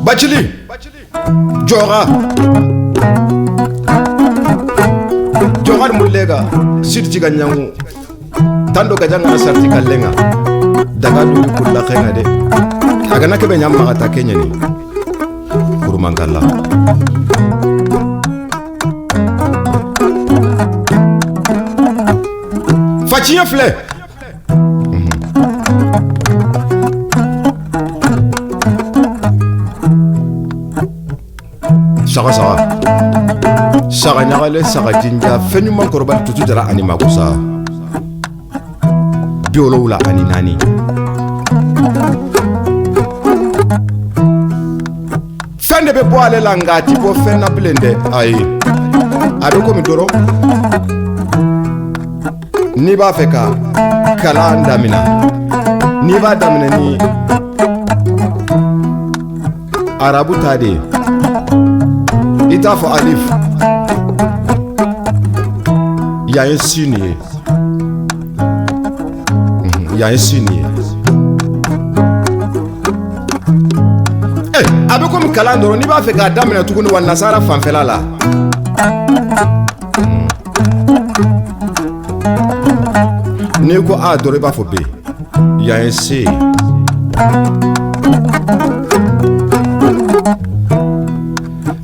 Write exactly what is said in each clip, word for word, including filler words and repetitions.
Bacili. Joga. Joga mullega. Sidi tiga ɲangu. Tando gajanga na sarti kallenga. Daga du kulla kenga de. A ga na kebe ɲa maxa ta keɲeni. Kurumankalla. Faciɲe file. Saga saga. Saga ɲagale, saga jinja, feɲuma korobali tutu jara ani makusa. Bi wolowula ani naani. Fen de be bɔ ale la, nga ti ko fen na bilen de, ayi. A be komi doro. N'i b'a fɛ ka kalan damina, n'i b'a damina ni arabu ta de ye, i t'a fɔ alif, yan ye sin ye. Mhm, yan ye sin ye. Eh, a bɛ komi kalan dɔrɔn, n'i b'a fɛ k'a daminɛ tuguni wa nasara fanfɛla la. N'i ko a dɔrɔn, i b'a fɔ be. Yan ye se.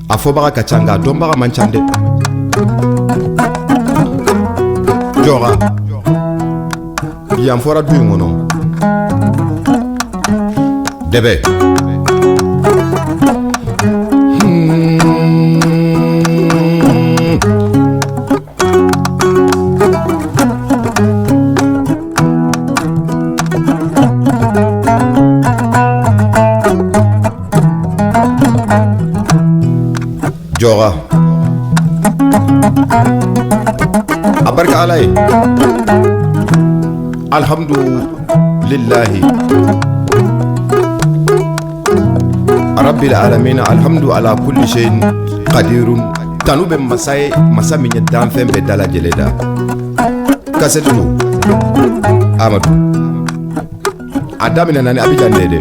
A fɔbaga ka ca, nka a dɔnbaga man ca dɛ. Jɔra. Yan fɔra du in kɔnɔ. Dɛbɛ. Hmm. Joga. A barka Ala ye. Alhamdulillahi. Rabbil alamina. Alhamdu ala kulli shay'in qadirun. Tanu be masa ye, masa min ye danfɛn bɛɛ dalajɛlen da. Kasetu. Amadu. A daminɛ na ni Abidjan de ye dɛ.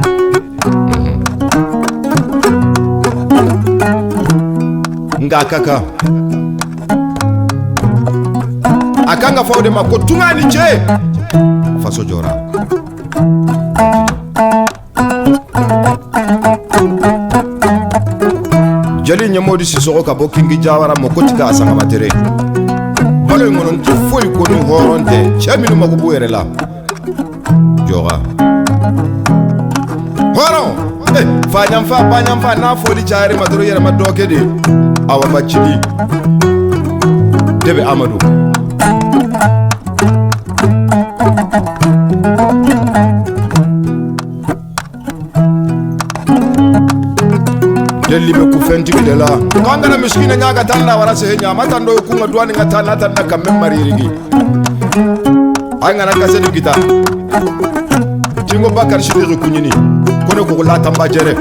Nka a ka kan, a kan ka fɔ o de ma ko tunga ni ce. Faso jɔra. Jeli Ɲɛmodi Sisoko ka bɔ Kingi Jawara, Mokoti ka Sangamatere. Balo in kɔnɔ, n tɛ foyi ko ni hɔrɔn tɛ, cɛ minnu mako b'u yɛrɛ la. Jɔga. Hɔrɔn. Eh, fa ɲanfa, ba ɲanfa, n'a fɔli cayari ma dɔrɔn, yɛrɛ ma dɔ kɛ de. Awa, ba cili. Debe Amadu. Delli be ku fentigi de la. Ko an kana miskina ɲa ka tan la wara se ɲa, ma tan do ku nga duwani nga tan na tan na kamme maririgi. An kana kase du kita. Tingo Bakar Sidiki kuɲini. Kono ko la tamba jere.